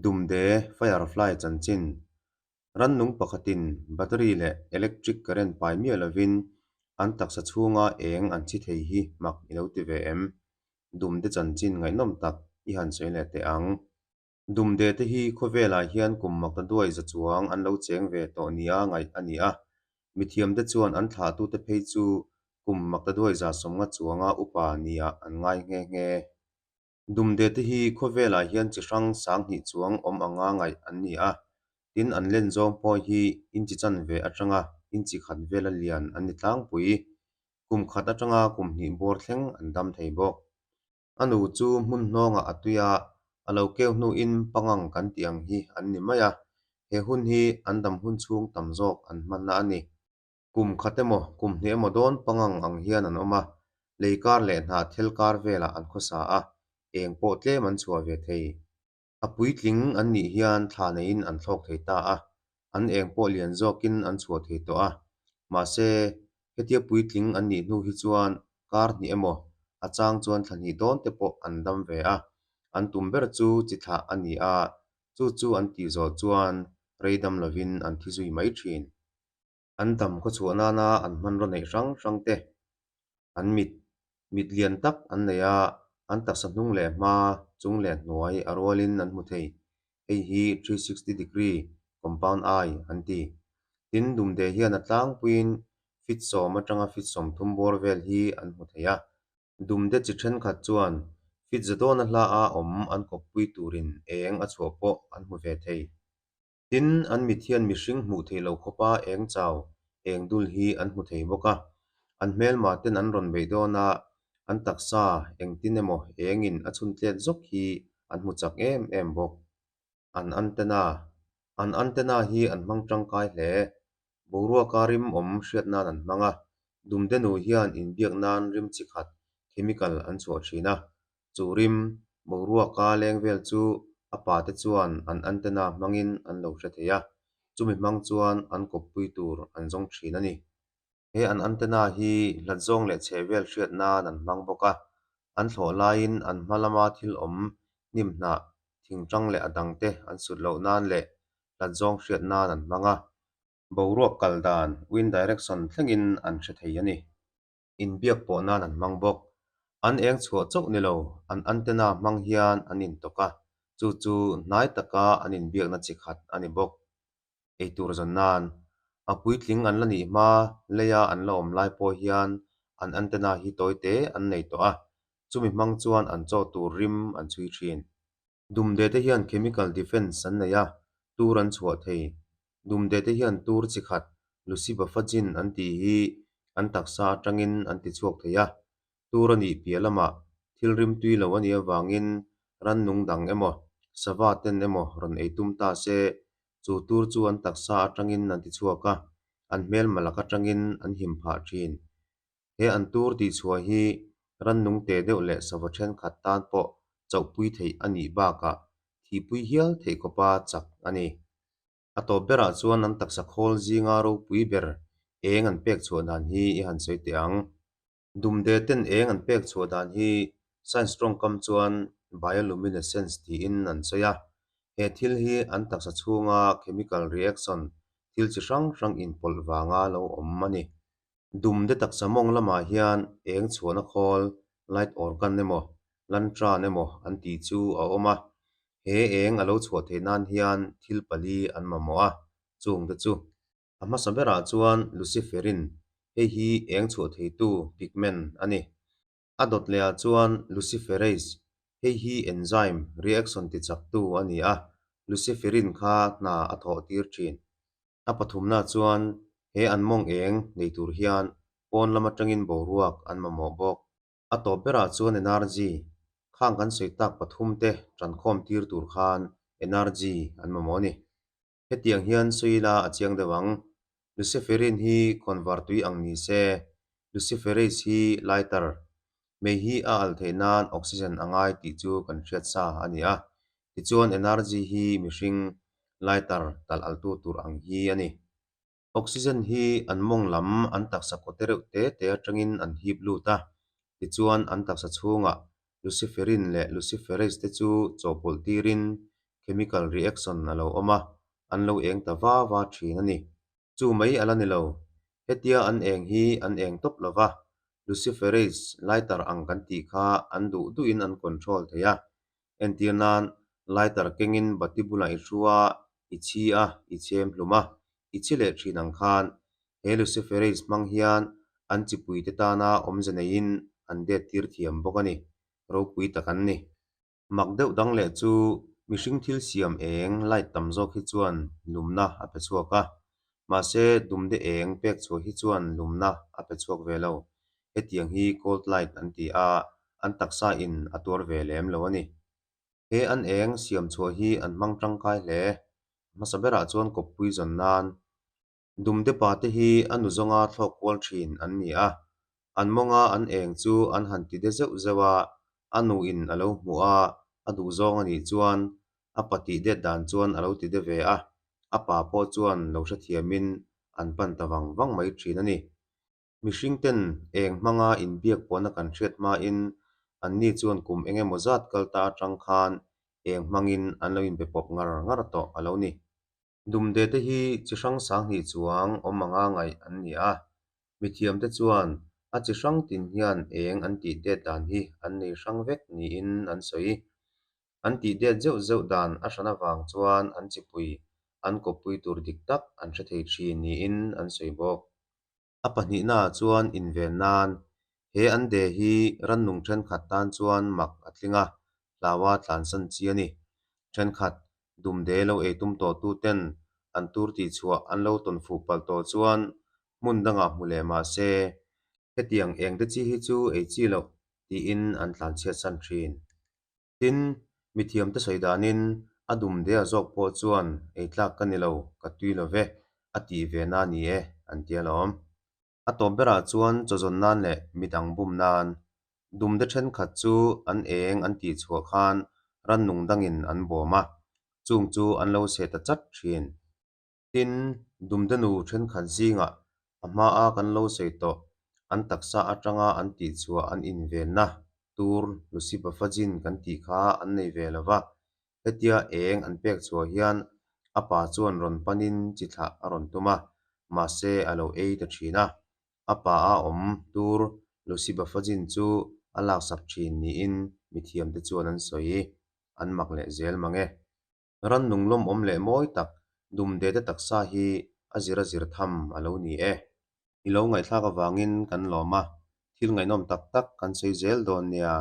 Dumde, Firefly chanchin, Rannung pakhatin battery leh electric current pai miah lovin an taksa chhunga eng an chhi thei hi mak i lo ti ve em? Dumde chanchin ngaihnawm tak i han sawi leh teh ang. Dumde te hi khawvelah hian kum makta duai za chuang an lo cheng ve tawh nia ngaih a ni a. Mithiamte chuan an thlahtute phei chu kum makta duai za sawmnga chuanga upa niah an ngai nghe nghe. Dumde te hi khawvelah hian chi hrang sanghnih chuang awm anga ngaih an ni a, tin an len zawng pawh hi inchi chanve atanga inchi khat vela lian an ni tlangpui. Kum khat atanga kum hnih bawr thleng an dam thei bawk. A nu chu hmun hnawngah a tui a, a lo keu hnuin pangang kan tih ang hi an ni mai a, he hun hi an dam hun chhung tam zawk an hmanna a ni. Kum khat emaw, kum hnih emaw dawn pangang ang hian an awm a, lei kar leh hnah thel kar velah an khawsa a, eng pawh tlem an chhuah ve thei. A puitling an nih hian thla neiin an thlawk thei ta a, an eng pawh lian zawkin an chhuah thei tawh a. Mahse, hetia puitling an nih hnu hi chuan kar hnih emaw, a chang chuan thla hnih dawn te pawh an dam ve a. An tum ber chu chi thlah a ni a, chu chu an tih zawh chuan rei dam lovin an thi zui mai thin. An dam khawchhuah nana an hmanraw neih hrang hrang te, an mit, mit lian tak an nei a, an taksa hnung leh hma, chung leh hnuai a rualin an hmu thei. Hei hi 360 degree compound eye an ti. Tin, dumde hian a tlangpuiin feet sawm atanga feet 30 bawr vel hi an hmu thei a. Dumde chi thenkhat chuan feet za dawna hla a awm an kawppui turin eng a chhuah pawh an hmu ve thei. Tin, an mit hian mihring hmuh theih loh khawpa eng chau, eng dul hi an hmu thei bawk a. An hmelma ten an rawn beih dawn a, an taksa engtin emaw engin a chhun tlet zawk hi an hmu chak em em bawk. An antenna An antenna hi an hmang tangkai hle. Boruaka rim awm hriat nan an hmang a, Dumdenu hian inbiak nan rim chi khat, chemical, an chhuah thin a. Chu rim, boruaka leng vel chu a pate chuan an antenna hmangin an lo hre thei a, chumi hmang chuan an kawppui tur an zawng thin a ni. He an antenna hi hlat zawng leh chheh vel hriat nan an hmang bawk a, an thlawh laiin an hma lama thil awm hnim hnah, thingtang leh a dangte an sut loh nan leh hlat zawng hriat nan an hmang a. Boruak kal dan, wind direction, thlengin an hre thei a ni. Inbiak pawh nan an hmang bawk. An eng chhuah chauh ni lo, an antenna hmang hian an intawk a, chu chu hnai taka an inbiakna chi khat a ni bawk. Eitur zawn nan, a puitling an la nih hma leia an la awm lai pawh hian an antenna hi tawi te an nei tawh a, chumi hmang chuan an chaw tur rim an chhui thin. Dumde te hian chemical defense an nei a, tur an chhuah thei. Dumde te hian tur chi khat Lucibafagin an tih hi an taksa atangin an ti chhuak thei a. Tur a nih piah lamah thil rim tui lo a nih avangin rannung dang emaw, sava ten emaw rawn ei tum ta se, chu tur chu an taksa atangin an ti chhuak a, an hmelma lak atangin an him phah thin. He an tur tihchhuah hi rannung te deuh leh sava thenkhat tan pawh chauhpui theih a nih bakah thihpui hial theih khawpa chak a ni. A tawp berah chuan an taksa khawl zinga ropui ber eng an pek chhuah dan hi i han sawi teh ang. Dumde ten eng an pek chhuah dan hi science tawngkam chuan bioluminescence tiin an sawi a. He thil hi an taksa chhunga chemical reaction thil chi hrang hrang inpawlh vanga lo awm a ni. Dumde taksa mawng lamah hian eng chhuahna khawl, light organ emaw, lantern emaw an tih chu a awm a. He eng a lo chhuah theih nan hian thil pali an mamawh a, chungte chu. A hmasa berah chuan Luciferin, hei hi eng chhuah theitu pigment a ni. A dawt lehah chuan Luciferase, hei hi enzyme reaction tichaktu a ni a, Luciferin kha hna a thawh tir thin. A pathumna chuan he an mawng eng nei tur hian pawn lam atangin boruak an mamawh bawk. A tawp berah chuan energy, khang kan sawi tak pathum te tankhawm tir tur khan energy an mamawh a ni. Hetiang hian sawi ila a chiang deuh ang. Luciferin hi khawnvar tui ang ni se, Luciferase hi lighter, mei hi a alh theih nan oxygen a ngai tih chu kan hriat sa a ni a. Tichuan energy hi mihring lighter talh alhtu tur ang hi a ni. Oxygen hi an mawng lam an taksa kawte reuh te te atangin an hip lut a, tichuan an taksa chhungah luciferin leh luciferase te chu chawhpawlh tirin chemical reaction a lo awm a, an lo eng ta va va thin a ni. Chu mai a la ni lo. Hetia an eng hi an eng tawp lo va, luciferase lighter ang kan tih kha an duh duhin an control thei a. Entir nan, lighter kengin bati bulah i hru a, i chhi a, i chhem hlum a, i chhi leh thin ang khan he luciferase hmang hian an chipuite tana awmze neiin an det tir thiam bawk a ni. Ropui tak an ni. Mak deuh dang leh chu mihring thil siam eng light tam zawk hi chuan lumna a pe chhuak a, mahse dumde eng pek chhuah hi chuan lumna a pe chhuak ve lo. Hetiang hi cold light an ti a, an taksa in a tuar ve lem lo a ni. He an eng siam chhuah hi an hmang tangkai hle. Hmasa berah chuan kawppui zawn nan Dumde pa te hi a nu zawnga thlawk kual thin an ni a, an mawnga an eng chu an han ti de zeuh zeuh a, a nuin a lo hmuh a, a duhzawng a nih chuan a pa tih det dan chuan a lo ti de ve a, a pa pawh chuan lo hrethiamin an pan ta vang vang mai thin a ni. Mihring ten eng hmanga inbiak pawhna kan hriat hmain anni chuan kum eng emaw zat kal ta atang khan eng hmangin an lo inbe pawp ngar ngar tawh a lo ni. Dumde te hi chi hrang sanghnih chuang awm anga ngaih an ni a, mithiamte chuan a chi hrang tin hian eng an tih det dan hi an nei hrang vek niin an sawi. An tih det zeuh zeuh dan a hran avang chuan an chipui an kawppui tur dik tak an hre thei thin niin an sawi bawk. A pahnihnaah chuan inven nan he an de hi rannung thenkhat tan chuan mak a tling a, hlaua tlansan chi a ni. Thenkhat, dumde lo ei tum tawhtu ten an tur tihchhuah an lo tawn fuh palh tawh chuan hmun dangah hmu leh mah se, hetiang engte chi hi chu ei chi loh tiin an tlanchhiatsan thin. Tin, mithiamte sawi danin a dum dea zawk pawh chuan ei tlak ka ni lo, ka tui lo ve, a tih ve na ni e, an ti alawm. A tawp berah chuan chawzawn nan leh midang bum nan dumde thenkhat chu an eng an tih chhuah khan rannung dangin an bawm a, chung chu an lo seh ta chat thin. Tin, dumdenu thenkhat zingah a hmaa kan lo sawi tawh an taksa atanga an tihchhuah an invenna tur Lucibafagin kan tih kha an nei ve lo va, hetia eng an pek chhuah hian a pa chuan rawn panin chi thlah a rawn tum a, mahse a lo ei ta thin a, a pa a awm tur Lucibafagin chu a laksak thin niin mithiamte chuan an sawi an mak leh zel mang e. Rannung lawmawm leh mawi tak dumde te taksa hi a zir a zir tham a lo ni e. I lo ngaihthlak avangin kan lawm a, thil ngaihnawm tak tak kan sawi zel dawn nia.